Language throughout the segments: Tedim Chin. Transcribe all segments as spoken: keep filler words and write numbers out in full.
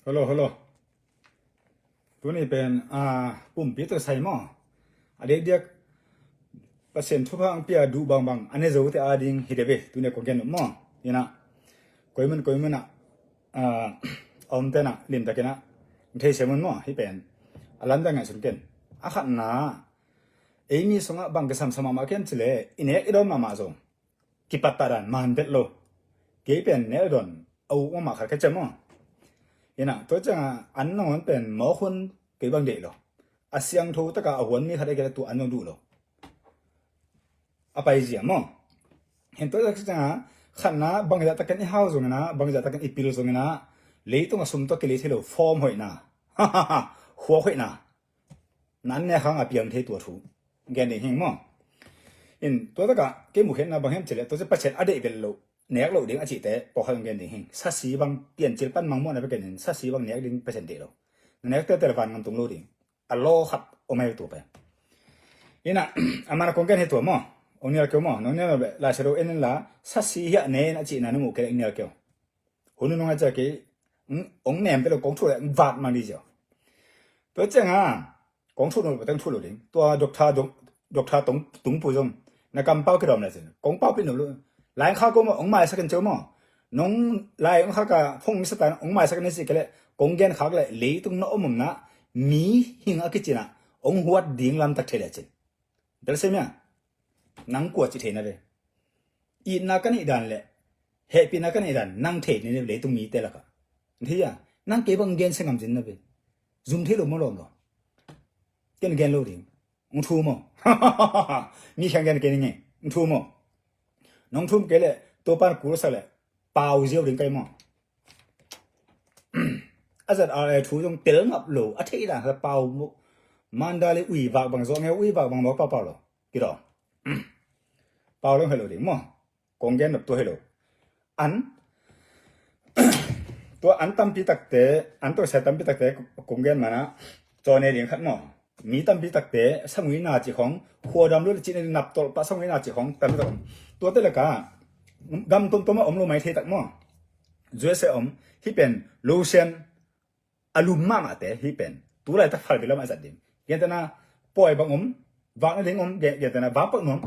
Hello, hello. Tuni pen, ah, pumpi tawh sai maw? A diakdiak Pasian thupha ang pia duh bangbang a ne zote a ding hi deuh ve. Tuni a kong gen uh maw? Ina, koimun koimun ah, ah, a omte na limtakin ah thei sem un maw? Hi pen a lamdang ngaihsun ken. A khatna, ei mi sungah bang kisam sa mahmah ken cileh i nek i dawn mahmah zong kipat ta dan man vet lo. Kei pen nek dawn a uk mahmah khat ka cem aw. Ina, tua cianga an nangawn pen mawk hun kei bang deih lo. A siangtho taka a huan mi khat a kei tu an zong duh lo. A pai zia maw? Hin tua cianga khatna bangzah takin i hau zongina, bangzah takin i pil zongina, leitung a sum tua kilei thei lo, form hoihna, huak hoihna. Nan ne khang a piang thei tua thu gen ding hing maw? In tua taka kei mukhenna bang hem cileh, tua ci Pasian a deih vel lo, nek lo ding a cihte pawkhal gen ding hing. Sasi bang piancil pan mangmuahna bekin in sasi bang nek ding Pasian deih lo. Na nek tete le van ngam tung lo ding. A law khat om ahi tua pen. Ina, a mana kong gen hi tua maw? Ong nial keu maw? Nong nial lo be la sero en in la, sasi hiah ne in a cihna na muh kei le ong nial keu. Hun nunung a cia kei ong nem te lo, kong thu le ong vat mang di cia. Tua cianga kong thu lo, teng thu lo ding. Tua dokta, dokta tong tung pu zong na kampau kidawm le cin kong pau pin lo. Lai ong khak ko maw, ong maisak in cio maw? Nong lai ong khak a phong mi satan ong maisak in a ci kei le, kong gen khak le leitung na om omna mi hing a kicina ong huat ding lamtak thei le cin. Bel se mia, nang kua ci thei na ve. Itna ka neih dan le hehpihna ka neih dan nang thei ni leitung mite lakah. Thei a, nang kei bang gen se ngam zin na ve. Zum thei lo maw lawm lo? Ken gen lo ding. Ong thu maw? Mi khang gen kei ni nge. Ong thu maw? Nong thum kei le Topan kul sak le pau ziau ding kai maw? A zat a le thu zong tel ngap lo, a thei dan sa pau maw? Mandalay ui vak bang zawh nge, ui vak bang maw pau pau lo. Kidaw. Pau lo helo ding maw? Kong gen nop tua hi lo. An, tua an tampi takte, an tua sia tampi takte kong gen mana, caw ne ding khat maw? Mi tampi takte sangui na ci khong, khuadam lu le ci ne nap tolh pah sangui na ci khong tampi tak om. Tuate laka gam tomtom a om lo mai thei tak maw? U S A om, hi pen lo sian a lum mahmahte hi pen tu laitak Phalbi lam a zat ding. Gentehna pawi bang om, vak na ding om, ge-, gentehna vak pak nuam.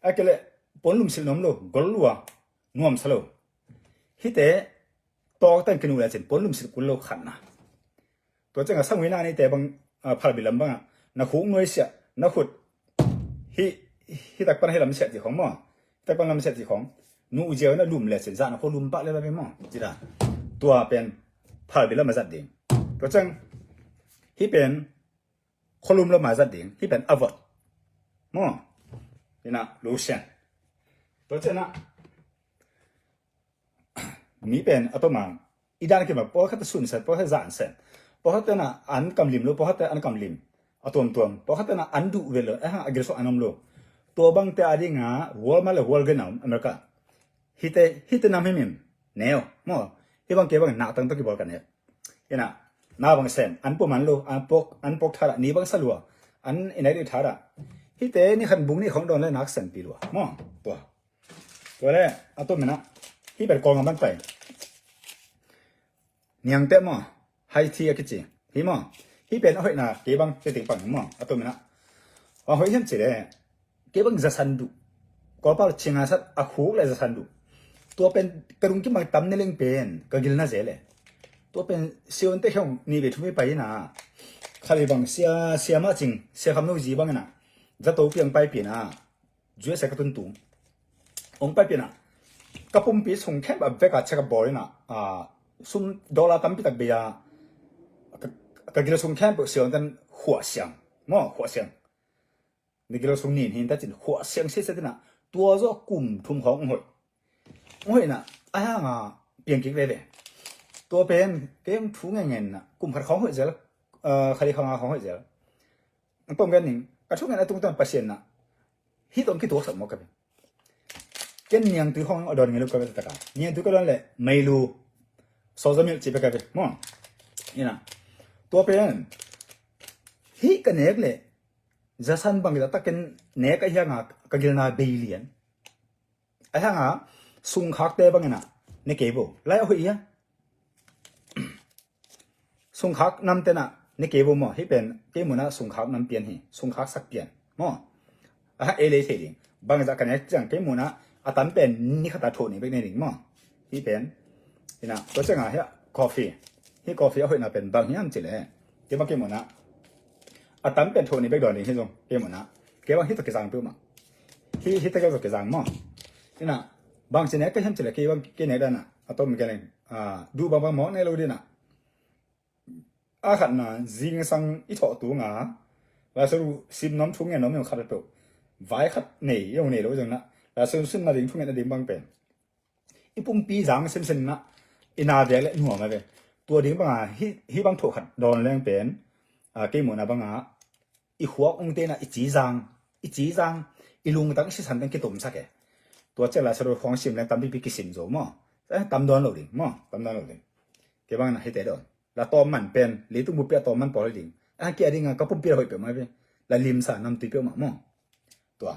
A kei le pon lumsilh nuam lo, gol lua, nuamsa lo. Hite tawk tan kinu le cin pon lumsilh kul lo khatna. Tua cianga sangui na neite bang, ah, Phalbi lam banga na khuk nuaisiah, na khut hi, hi tak pan hi lam siah ci khong maw? Hi tak pan lam siah ci khong. Nu u ziau na lum le cin zah na khua lum pah le la ve maw? Ci dan. Tua pen Phalbi lam a zat ding. Tua ciang hi pen khualum lam a zat ding. Hi pen a vot maw? Ina lo sian. Tua ciangah mi pen a toma i dan kima pawlkhat a sunsen, pawlkhat a zansen, pawlkhat tena an kamlim lo, pawlkhat tena an kamlim a tuamtuam, pawlkhat tena an duh vel lo, a hang a gilsuk an om lo. Tua bangte a dinga world mah le world gena om America. Hite, hite nam himim neu maw? Hi bang kei bang nahtang tawh kibawl ka nek. Ina, na bang sen an pum an lo, an pok, an pok thara, ni bang sa lua, an inai dih thara. Hite ni khan bung ni khong dawn le nak sen pi lua maw? Tua Tua le a tua mina hi pen Kawlgam ban pai. Niangte maw? High tea a kici hi maw? Hi pen a hoihna kei bang te ting pang maw? A tua mina a hoih hiam ci le kei bang zasan duh. Kawlpau le cinga sat a khuk le zasan duh. Tua pen ka rung kim bang tam ne leng pen ka gilna ze le. Tua pen sionte khiong ni ve thumi pai ina. Khali bang sia, sia ma cing, sia kham no zi bang ina. Zato piang pai pi ina. U S A ka tuntung ong pai pi ina, ka pumpi sung khempeuh a veka check up bawl ina, ah, sum dollar tampi tak bei a, ka, ka gil sung khempeuh siang tan khuah siang maw, khuah siang. Ni gil sung nin hin ta cin khuah siang sia sia tina, tua zaw kum thum khawng ong hoih. Ong hoih ina, a hanga piang kik veve. Tua pen kei ong thu ngen ngen na, kum khat khawng hoih zel, ah, khali khawng a khawng hoih zel. Ang pom gen ning, ka thu ngen a tungtawn Pasian na hi tong kituaksak maw ka ve. Ken niangtui khong a dawn ngei lo ka ve taka. Niangtui ka dawn le meilu sawzamilh ci pe ka ve maw? Ina, tua pen hi ka nek le zasan bang ila takin nek a hianga ka gilna bei lian. A hianga sungkhakte bangina ne kei bo lai a hoih ia. Sungkhak nam tenah ne kei vo maw, hih pen kei munah sungkhak nam pian hi, sungkhak sak pian maw. Aha, ei lei thei ding. Bangzah ka nek ciang kei munah a tam pen ni khata thawh ni bek ne ding maw. Hih pen, inah, tua ciangah hiah coffee. Hih coffee a hoihna pen bang hiam cileh, kei bang kei munah a tam pen thawh ni bek dawn ding hi zong kei munah. Kei bang hih tawh kizang peuhmah. Hih, hih tawh kizang maw. Inah, bang ci nek ka hiam cileh kei bang kei nek danah a tom kei leng, ah, duh bangbang mawk ne lo dinah. A khatna, zingsang i thawh tunga Lasaru sim nuam thu ngen nuam khat peuh, vai khat nei i hong nei lo zongna, Lasaru simna ding thu ngen a ding bang pen i pumpi zang semsemna i na vek le nuam a ve. Tua ding banga hih, hih bang thawh khat dawn leng pen, a, kei muhna banga i khuak ung tena i cizang, i cizang, i lungtang i sisan teng kitumsak e. Tua ciang Lasaru khuang sim leng tampipi kisim zo maw. Eh, tam dawn lo ding maw, tam dawn lo ding. Kei bangna hite dawn. La tawm man pen, leitung bupi a tawm man pawl hi ding. A kia dinga ka pumpi la hoih peuhmah ve. La limsa namtui peuhmah maw. Tua.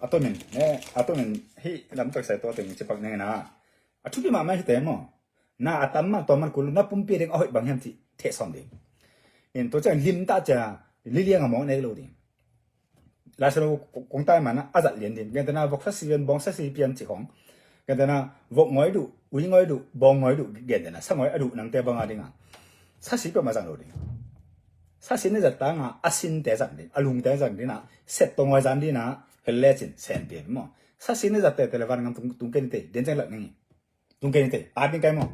A tomin, eh, a tomin hih lamtak sai tua teng cipak nengna. A thupi mahmah hite maw. Na a tam man tawm man kul na pumpi ding a hoih bang hiam cih theh sawm ding. In tua ciang limtah cia liliang a mawk nek lo ding. Lasaru kong tai mana a zat lian din. Gentena vok sasi pian, bawng sasi pian cih khong. Gentena vok ngoi duh, ui ngoi duh, bawng ngoi duh, gentena sa ngoi a duh nangte banga dinga. Sasi peuhmah zang lo ding. Sasi ne zat tanga a sinte zang din, a lungte zang dina, set tawh ngoi zan dina, hel lecin sen pian maw. Sasi ne zatte televan ngam tung, tung kenite, den ceng lak ningi. Tung kenite, at ding kai maw.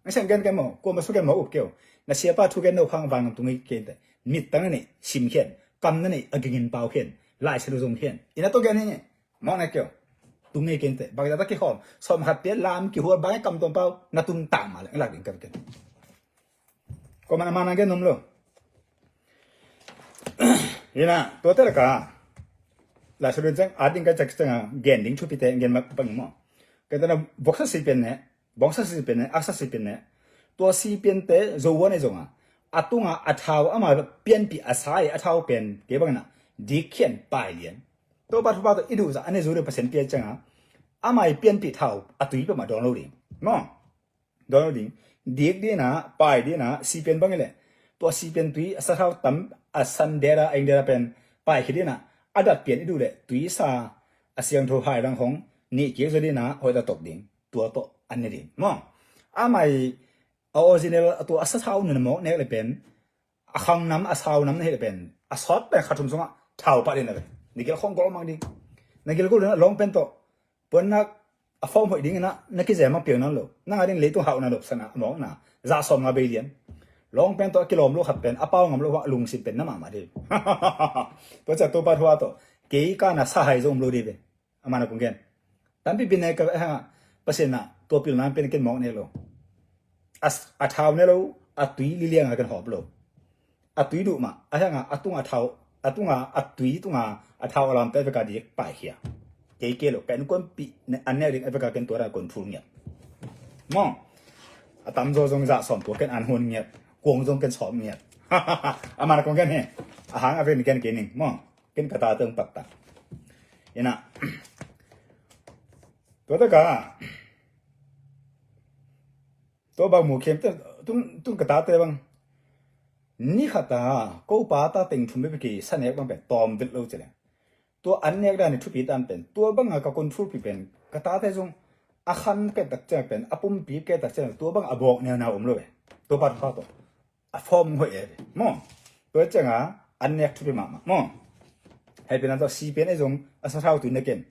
Nang siang gen kai maw, kuama su gen maw up keu. Na siapa thu gen no phang vang tung kenite. Mit tang na nei, sim khian. Kam na nei, a gingin pau khian. Lai sa lu zong khian. Ina to gen hingi. Mawk na keu. Tung kenite. Bang ta kikhawm. Sawm khat pian lam kihual bang kam tuam pau. Na tum tang ma le, lak ding kai ken. Ko man a man a gen nom lo. Ina, tua te laka. Lasaru ciang, a ding ka cak cianga, gen ding thupite, gen mak bang maw. Kei tana, vok sasi pian ne, bawng sasi pian ne, ak sasi pian ne. Tua si piante, zo wan e zonga. A tunga, a thau, ama pianpi, a sai, a thau pian, kei bangna. Dik khian, pai lian. Tua pat hupa to, i duh za, ane zo de pasen pian cianga. Ama i pianpi thau, a tui peuhmah dawn lo ding. Maw. Dawn lo ding. Dik dina, pai dina, si pian bang i le. Tua si pian tui, a sathau tam, a san dera, a ing dera pen, pai khi dina, a dat pian i duh le, tui sa, a siangtho hai rang hong, nih kik zo dina, hoih ta tok ding, tua tawh, an ne ding. Maw. Amai, a original, a tua a sathau nuna mawk nek le pen, a khang nam, a sau nam na hi le pen, a sawt pen kha thum sungah, thau pah dina ve. Na gil khong gol mang ding. Na gil gol dina, long pen tawh, puannak a form hoih dingin ah na kizem a piang nawn lo. Nang a ding leitung hauhna nopsana a mawkna zah sawm nga bei lian. Lawng pen tawh a kilawm lo khat pen a pau ngam lo hua lungsim pen na mahmah ding. Tua ciah Topa thu a tawh kei kana sa hai zong om lo ding ve. Amana kong gen. Tampi pi ne ka hanga Pasian na tua pilna pen ken mawk ne lo. A, a thau ne lo, a tui lilianga ken hawp lo. A tui duh mah, a hianga, a tunga thau, a tunga, a tui tunga, a thau a lamte a veka dik paikhia. Kei kei lo, ka innkuanpih ne, an nek ding a veka ken tua dan kon thul ngiat. Maw, a tamzaw zong zah sawm tua ken an hun ngiat, kuang zong ken sawm ngiat. A man a kong gen he, a hang a ven gen kei ning, maw, ken ka tate ong patta. Ina, tua taka, tua bang mu khiam te, tung, tung ka tate bang. Ni khata, ko pa ta teng thum bek ki sa nek bang pen tawm vet lo ci le. Tua an nek dan i thupi tan pen. Tua banga ka kon thulpi pen. Ka tate zong a khan ke tak ciang pen, a pumpi ke tak ciang, tua bang a bawk neu nau om lo ve. Tua pa thu pa tawh. A form hoih e ve. Maw. Tua cianga an nek thupi mahmah. Maw. Hei pen an tawh si pen e zong a sa thau tui na ken.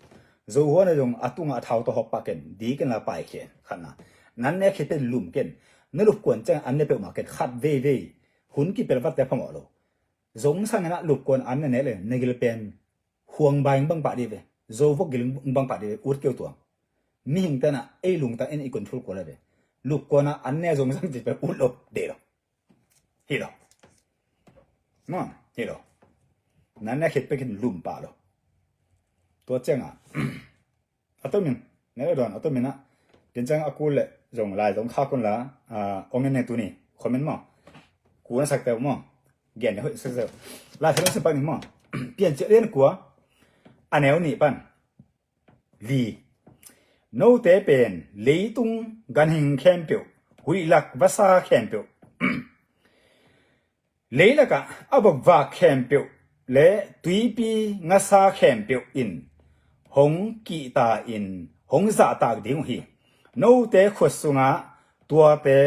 Zo huan e zong a tunga a thau tawh hawk pa ken. Di ken la pai ken. Khatna. Nan nek khit pen lum ken. Na lupkuan ciang an ne peuhmah ken. Khat veivei. Hun kipel vatte phamawh lo. Zong sangin ah lupkuan an na nek le. Na gil pen. Huang bai bang pah di ve. Zo vok gil bang pah di ve. Ut keu tuang. Mihing tena ei lungtang in i control kua le ve. Lupkuan ah an ne zong sang ci pen ut lo. Deh lo. Hi lo. Maw, hi lo. Nan ne khit pekin lum pah lo. Tua cianga. A tomin. Ne lo don, a tomin a. Din ciang a kul le zong lai zong kha kun la. A, ong en ne tuni. Comment maw. Ku na sak teu maw. Gen ne hoih sak teu. Lai sa dong sak pak ni maw. Pian ciah lian kua. A neu nih pan. Li. Note pen leitung ganhing khempeuh, huihlak vasa khempeuh, Leilakah a vokvak khempeuh le tuipi ngasa khempeuh in hong kihta in hong zahtak ding uh hi. Note khut sungah tuate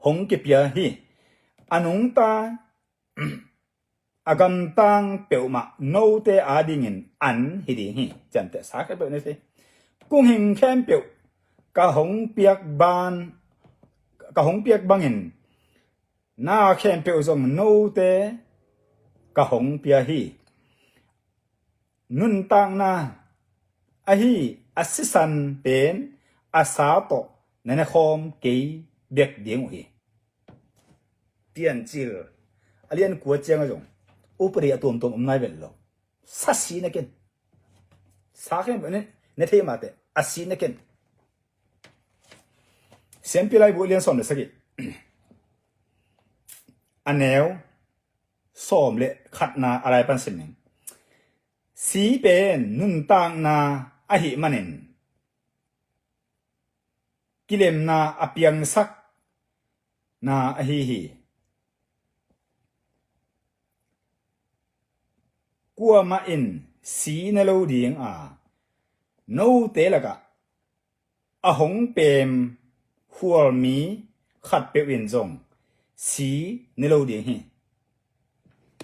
hong kipia hi. A nungta a gamtang peuhmah note adingin an hi ding hi. Ciamteh sa khempeuh na si. Kung hing khempeuh ka hong piak ban ka hong piak bangin na khempeuh zong note ka hong pia hi. Nuntakna ahi a sisan pen a sa tawh na ne khawm kei bek ding uh hi. Piancil a lian kua ciang a zong upadi a tuamtuam om nai vel lo. Sa si na ken. Sa khempeuh ne thei mate a si na ken. Siampi laibu a lian sawm le sagih a neu sawm le khatna a lai pan sim ning. Si pen nuntakna ahi manin kilemna a piangsakna ahi hi. Kuamah in si ne lo ding a, note lakah a hong pem khualmi khatpeuh in zong si ne lo ding hi.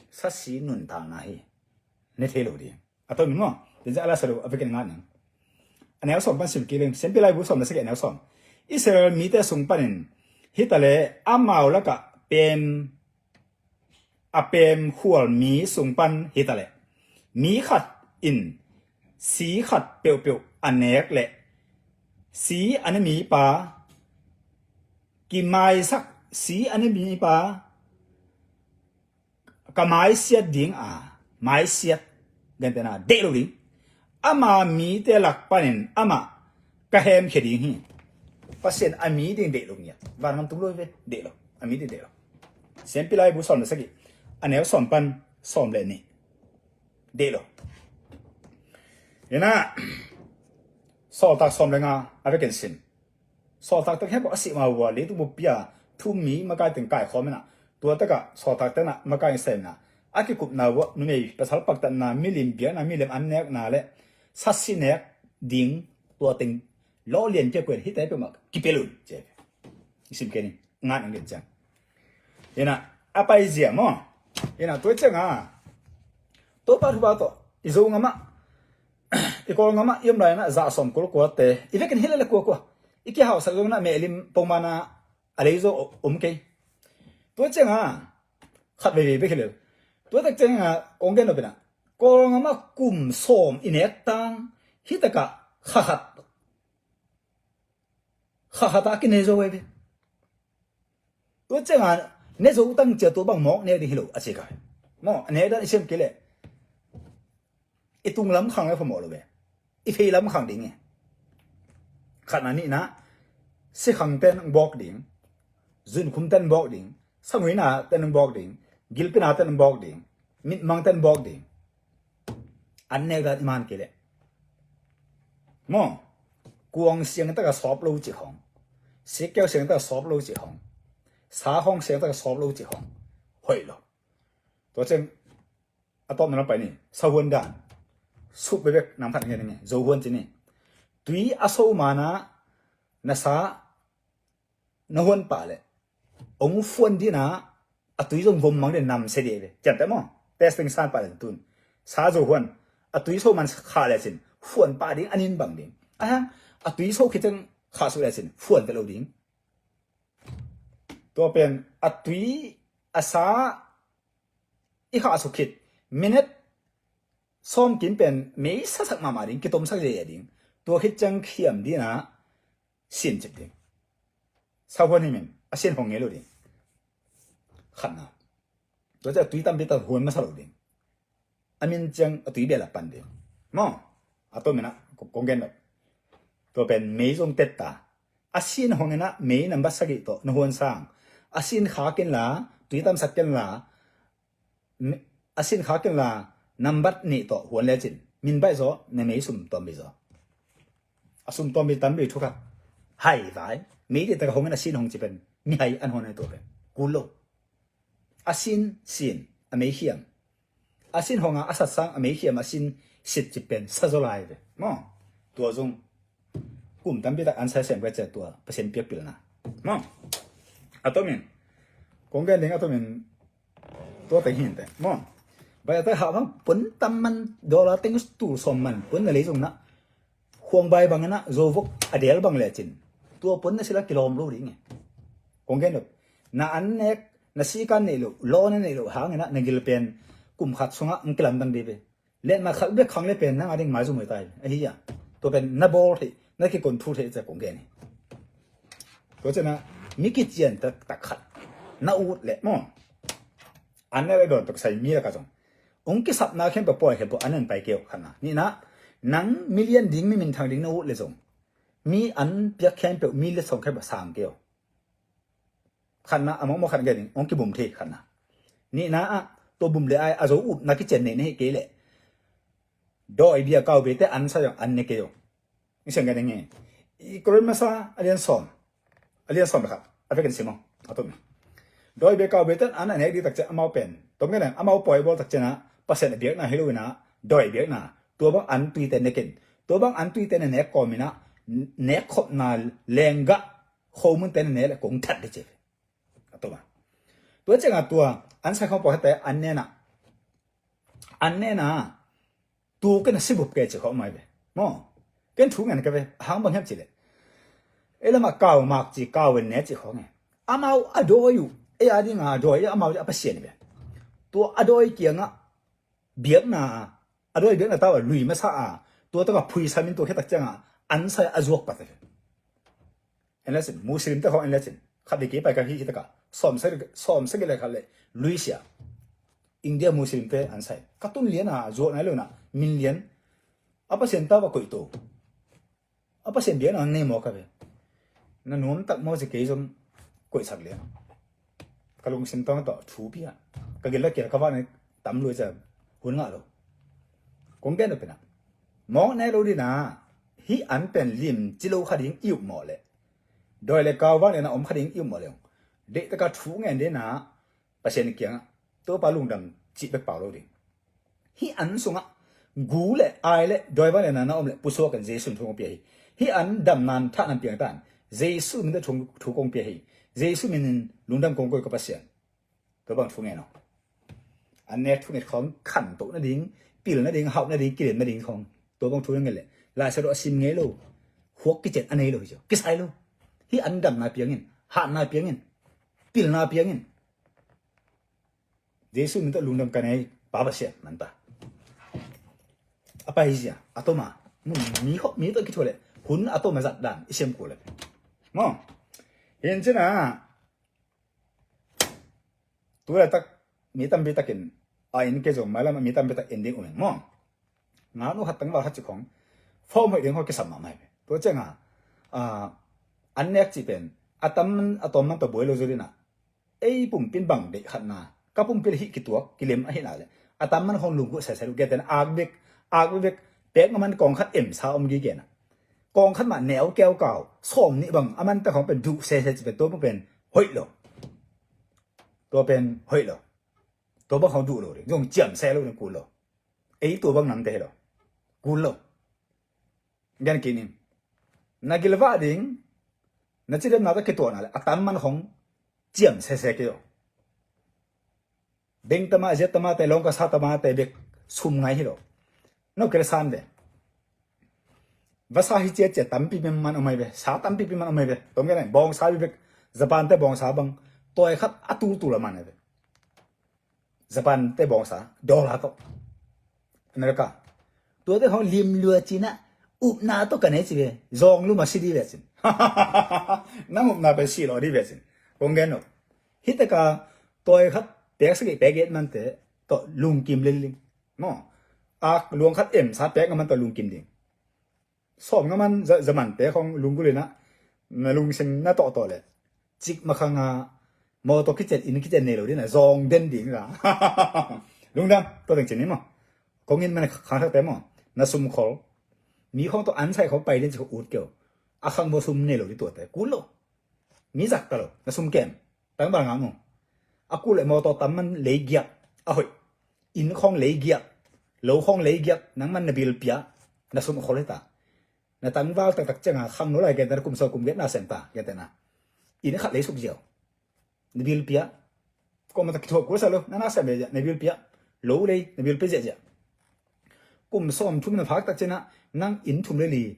Sa si nuntakna hi. Ne thei lo ding. A tom in maw? Tin zia a la sa lo a vekin ngat ning. A neu sawm pan sim kik leng. Siampi laibu sawm le sagih a neu sawm. Israel mite sung panin hitaleh amau lakah pem a pem khual mi sung pan hitaleh mi khat in si khat peuhpeuh a nek leh si a ne mipa kimaisak, si a ne mipa ka maisiat ding a, maisiat gentehna deih lo ding. Ama mite lak panin amah ka hemkhia ding hi. Pasian a mi ding deih lo ngiat. Vangam tung lo hi ve, deih lo. A mi ding deih lo. Siampi laibu sawm le sagih a neu sawm pan sawm le nih. Deih lo. Ina sawltak sawm le nga a vekin sim. Sawltak tek hepok a sih ma ua leitung buppi a thu mi makai teng kaikhawm ina. Tua tekah sawltak tena makai sem ina a kikupna ua numei pasal paktatna, milim biakna, milim an nekna le sasi nek ding tua teng lawh lian piak kuan hite peuhmah kipelun. Sim kei ni ngan ang lian ciang. Ina a paizia maw? Ina tua cianga Topa thuba tawh i Zo ngamah i Kawl ngamah i om laina zah sawm kul kuate i vekin hilele kuakua i kihausak zongna mehlim pongmana a lei zo om kei. Tua cianga khat veivei bek hilel. Tua tak cianga kong gen nopina Kawl ngamah kum sawm i nek tang hitakah kha khat kha khat a kinei zo ve. Tua cianga ne zo tang cia tua bang mawk nek ding hi lo a ci ka. Maw a nek dan i siam kei leh i tung lam khang le phamawh lo ve. I phei lam khang ding e. Khatna nihna sikhang ten bawk ding, zunkhum ten bawk ding, sanguina ten bawk ding, gilpina ten bawk ding, mitmang ten bawk ding. An nek dan i man kei leh maw kuang siang taka sawp lo cih hong, sikkeu siang taka sawp lo cih hong, sa hong siang taka sawp lo cih hong hoih lo. Tua ciang a tawpna lam pai ni sahuan dan sup bebek nam khat ngen nge zohuan ci ni. Tui a so mana na sa na huan pah leh ong fuan dina a tui zong vom mang den nam se dih ve. Ciamteh maw? Testing san pah leh tun sa zo huan a tui so man khah leh cin fuan pah ding a nin bang ding. Ahang a tui so khit ciang khah suk leh cin fuan ve lo ding. Tua pen a tui a sa i khah suk khit minute sawm kin pen mei sasak mahmah ding, kitomsak zia ding. Tua khit ciang khiam dina sin cip ding. Sahuan hi min a sin hong ngei lo ding. Khatna tua ciah tui tampi tak huan masa lo ding. A min ciang a tui bel a pan ding maw? A tua mina kong gen lo. Tua pen mei zong tetta a sin hong ina mei nambat sagih tawh na huan sang a sin kha kin la tui tamsak kin la a sin kha kin la nambat nih tawh huan lecin min baih zaw na mei sum tuam bei zaw. A sum tuam bei tam bei thukha hai vai mei dih taka hong in a sin hong ci pen mi hai an hon hai tua pen kul lo. a sin sin a meikhiam, a sin hong a, a satsang a meikhiam, a sin sit cih pen sa zaw lai ve maw. Tua zong kum tampi tak an sa sem ka cia tua Pasian piak pilna maw. A tomin kong gen ding a tomin tua teng hin te maw. Bai a ta hah bang pun tam man dollar teng tul sawm man pun na lei zong na khuang bai bang na zo vok a del bang le cin tua pun na sila kilawm lo ding e. Kong gen lo na an nek na sikan neih lo law na neih lo hangin na gil pen kum khat sungah ang kilamdang dih ve. Letna khat bek khang le pen nang a ding maizum hoi tai ahi a. Tua pen na bawl theih na kikon thu theih cia kong gen hi. Tua ciana mi kician tak khat na ut leh maw. An na le dawn tak sai mi la ka zong ong kisapna khempeuh pawi khempeuh an nan pai keu khatna. Nihna nang million ding mi minthang ding na ut le zong mi an piak khempeuh mi le song khempeuh sang keu. Khatna a mawngmawng khat gen ding ong kibum thei khatna. Nihna ah tua bum le ai a zo up na kician nei na hi kei leh dawi bia kau bete an sa zong an ne kei zong. Ih siang gen ding hi. I Korin masa a lian sawm a lian sawm le khat a vekin sim aw a tom. Dawi bia kau bete an a nek dih takcian amau pen tom gen ding amau pawi bawl takciana Pasian a biakna hi lo ina dawi biakna tua bang an tuite nekin tua bang an tuite na nek kawmina nek khopna lenggah khomun te na ne le kong that dih ci ve. A toma tua cianga tua an sai khong pawhate an nena an nena tu kena sibup ke ci khong mai ve maw. Ken thu ngen ka ve hang bang hiam ci le ei lama kau mak ci kau en ne ci khong e. Amau a dawi uh ei a dinga dawi amau a Pasian ve. Tua a dawi kianga biakna a dawi biakna tau a lui masa a tua taka phuisam in tua khiatak cianga an sai a zuak pat a ve. En le cin Muslim te khong en le cin khat dei kei pai ka hi hitaka sawm sa sawm sa gile khat le luisia. India Muslim te an sai ka tun liana zuak nai lona min lian a Pasian tau a koih to a Pasian biakna ang nei maw ka ve. Na nuam tak maw ci kei zong koihsak lian ka lungsim tawng tawh thu pia ka gila kia ka vana tam lui ca hun ngah lo. Kong gen lo pina mawk ne lo dina hi an pen lim ci lo kha ding i up mawh le dawi le kau vang le na om kha ding i um mawh leng deih taka thu ngen dena Pasian kiangah Topa lungdam cih bek pau lo ding. Hih an sungah gu le ai le dawi vang le na na om le pusuak in Jesu in thu kong pia hi. Hih an damnan thahnan piang tan Jesu min thu kong pia hi. Jesu min in lungdam kong koi ka Pasian. Tua bang thu ngen aw. An nek thu nget khawng khantoh nading pil nading hauh nading kilem nading khawng tua bang thu ngen le laisa dawh a sim ngei lo. Huak kicet a nei lo hi cio kisai lo. Hi an damna piangin hatna piangin pilna piangin Jesu min tawh lungdam ka nei pa Pasian man pa. A pai zia a toma mi khawh mi tawh kithua le hun a toma zat dan i siam kul le maw. Hin cina tu laitak mi tampi takin a in ke zong mailam mi tampi tak in ding um ing maw. Nganu khat tangval khat ci khong fawm hoih ding khong kisam mahmah hi. Tua cianga an nek cih pen a tam a tawm man tawh buai lo zudina ei pumpin bang deih khatna ka pumpi le hih kituak kilem ahina le a tam man khong lungkuh sese lu geten ak bek ak bek pek ngaman kong khat emsa om gigena kong khat mah neu keu kau sawm nih bang a man ta khong pen duh sese ci pen tua pen hoih lo. Tua pen hoih lo. Tua bang khong duh lo ding zong ciam se lo ding kul lo. Ei tua bang namte hi lo. Kul lo. Gen kinin na gilvah ding na cidemna ta kituahna le a tam man khong ciam sese kei lo. Beng tama ziat tamate lawngka sa tamate bek sum ngai hi lo. No kira san ve. Vasa hi ciacia tampipi man om ai ve sa tampipi man om ai ve. Tom kei nai bawngsa bibek Japan te bawngsa bang tawi khat a tultul a man ai ve. Japan te bawngsa dollar tawh America tuate hong lim lua cina upna tawh ka nei ci ve. Zawng luma si di ve cin nang upna pen si law di ve cin. Kong gen lo. Hitaka tawi khat pek sagih pek et mante tawh lungkim lilling maw. Ak luang khat emsa pek nga man tawh lungkim ding. Sawm nga man zamante khong lunggulina na lungsim na tawhtawh le cik makhanga mawtaw kicen in kicen nei lo dina zawng den ding la. Lungdam tua teng cin ni maw. Kongin man khangthakte maw na sumkhol mi khong tawh an sai khong pai den ci khong ut keu. A khang maw sum nei lo di tuate kul lo. Mi zak ta lo na sum kem. Tang bal ngam ung. A kul le mawtaw tam man lei giak a hoih. Inn khawng lei giak, lo khawng lei giak, nangman na bil pia, na sum khol hita. Na tangval taktak cianga khang no lai gentena kum sawm kum giat na sem ta gentena. Inn khat lei suk ziau. Na bil pia. Kawma ta kithuah kul sa lo, na na sem ziah, na bil pia. Lo lei, na bil pia ziahziah. Kum sawm thum na phak tak ciana, nang inn thum le li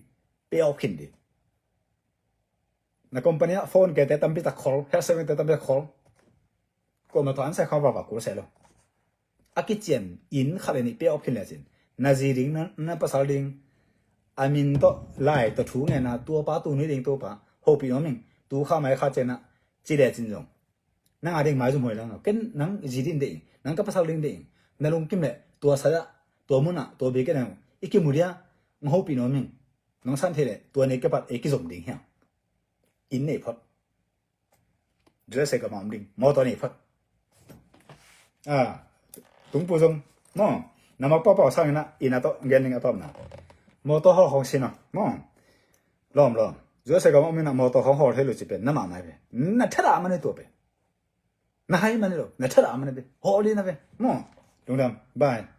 pay off khin di. Na company ah phone kete tampi tak khol, health saving te tampi tak khol. Kawma tawh an sai khawng vava kul sai lo. A kician inn khat le nih pay off khin le cin, na zi ding, na, na pasal ding, a min tawh lai tawh thu ngen a, tua pa tu ni ding tua pa hopih nuam ing, tu kha mai kha ciana, ci le cin zong nang a ding maizum huai lang lo. Ken nang zi ding deih ing, nang ka pasal ding deih ing. Na lungkim le tua sai ah, tua mun ah, tua bia ken a i kimu dia, ng hopih nuam ing. Nong san thei le tua nei ka pat ei kizom ding hiam? Inn nei phot. Jose ka ma om ding. Mawtaw nei phot. Ah, tungpu zong. Maw. Na mak pawpaw sang ina, ina tawh gen ding a tawpna. Mawtaw haw hong sin a. Maw. Lawm, lawm. Jose ka ma om ina mawtaw hong hawl thei lo ci pen. Na ma mai ve. Na thada mani tua pen. Na hai mani lo. Na thada mani ve. Hawl ina ve. Maw. Lungdam. Bye.